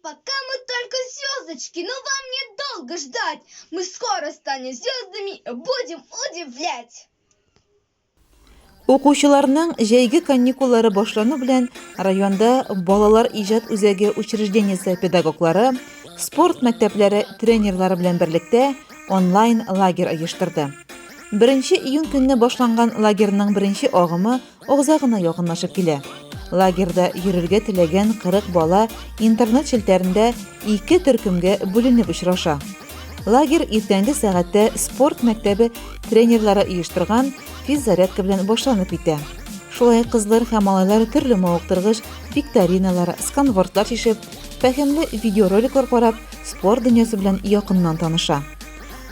Пока мы только звездочки, но вам недолго ждать. Мы скоро станем звездами и будем удивлять. Укучыларның җәйге каникуллары башлану белән районда Балалар иҗат үзәге учреждениесе педагоглары спорт мәктәпләре тренерлары белән берлектә онлайн лагерь оештырды. Беренче июнь көнне башланган лагерьның беренче агымы азагына якынлашып килә. Лагерьда йөрергә теләгән 40 бала интернет челтәрендә ике төркемгә бүленеп очраша. Лагерь иртәнге сәгатьтә спорт мәктәбе тренерлары оештырган физзарядка белән башланып китә. Шулай кызлар һәм малайлар төрле мавыктыргыч викториналар, сканвордлар чишеп, фәһемле видеороликлар карап, спорт дөньясы белән якыннан таныша.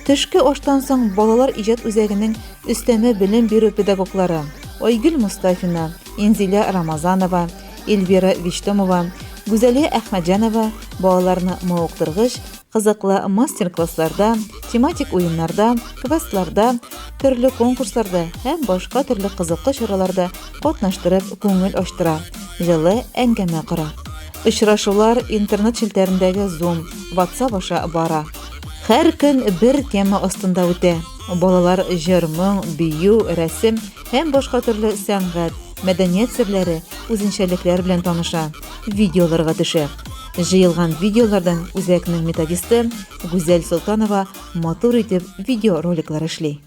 Төшке аштан соң Балалар иҗат үзәгенең өстәмә белем бирү педагоглары Айгөл Мостафина, Инзилә Рамазанова, Эльвира Вичтомова, Гүзәлия Әхмәтҗанова балаларны мавыктыргыч, кызыклы мастер-классларда, тематик уеннарда, квестларда, төрле конкурсларда һәм башка төрле кызыклы чараларда катнаштырып күңел ачтыра, җылы әңгәмә кора. Очрашулар интернет челтәрендәге Zoom, WhatsApp аша бара. Һәр көн бер тема астында үтә. Балалар җыр-моң, бию, рәсем һәм башка төрле сәнгать, мәдәният серләре, үзенчәлекләр белән таныша, видеоларга төшә. Җыелган видеолардан үзәкнең методисты Гүзәл Солтанова матур итеп видеороликлар эшли.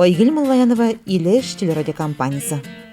Айгөл Муллаянова, Илеш телерадиокомпаниясе.